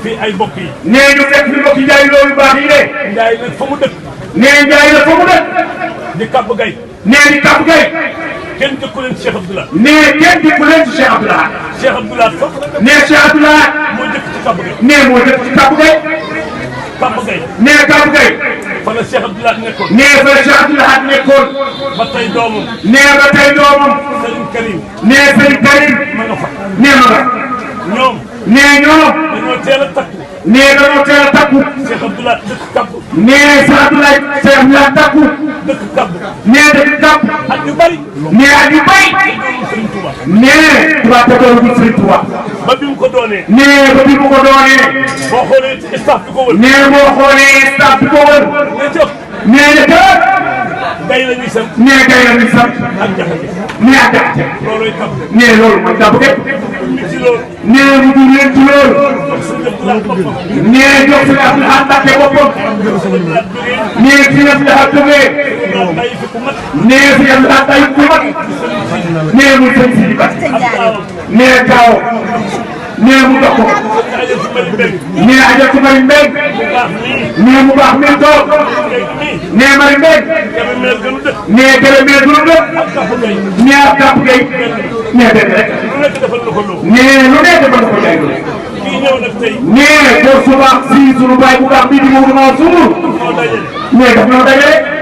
fii ay mbokk yi. nee ñu fekk fi mbokk yi Ndiaye loolu yu baax yi de. Ndiaye nag fa mu dëkk. nee Ndiaye la fa mu dëkk. di Kàbb Gay. nee di Kàbb Gay. kenn dëkku leen Cheikh Abdoulaye. nee kenn dëkku leen ci Cheikh Abdoulaye. Cheikh Abdoulaye sax. nee Cheikh Abdoulaye. moo dëkk ci Kàbb Gay. nee moo dëkk ci Kàbb Gay. Kàbb Gay. nee Kàbb Gay. fa la Cheikh Abdoulaye nekkoon. nee fa la Cheikh Abdoulaye nekkoon. ba tey doomam. nee ba tey doomam. Serigne Karim. nee Serigne Karim. ma nga fa. nee ma nga. ñoom. nee ñoom. dañoo teel a takku. nee dañoo teel a takku. Cheikh Abdoulaye dëkk Kàbb. nee Cheikh Abdoulaye. Cheikh Abdoulaye takku. dëkk Kàbb. nee dëkk Kàbb. at yu bari. nee at yu bari. Serigne Touba. nee Touba te doon Serigne Touba. ba bi mu ko doonee. nee ba bi mu ko doonee. boo xoolee staff bi ko wër. nee boo xoolee staff bi ko wër. nee jëf. nee na kër. gay la ñuy sant. nee gay la ñuy sant. ak jaxate. nee ak jaxate. loolooy Kàbb. nee loolu mooy Kàbb Gay. ci loolu. nee mu dul leen ci loolu. nee jox si Abdoulaye Mbacke boppam. nee fi Abdoulaye jógee. nee fi Abdoulaye tay ku mat. nee muy sëñ si di bat. nee kaaw. nee mu dox ko. nee ajal ci Mari Mbeng. nee mu baax mi toog. nee Mari Mbeng. nee Kébémer gënu dëkk. nee ak Kàbb Gay. nee benn rek. nee lu nekk defal na ko jaay loolu. nee boo suba si sunu baay bu baax bii di Maodo Mansour. nee daf ñoo dajale.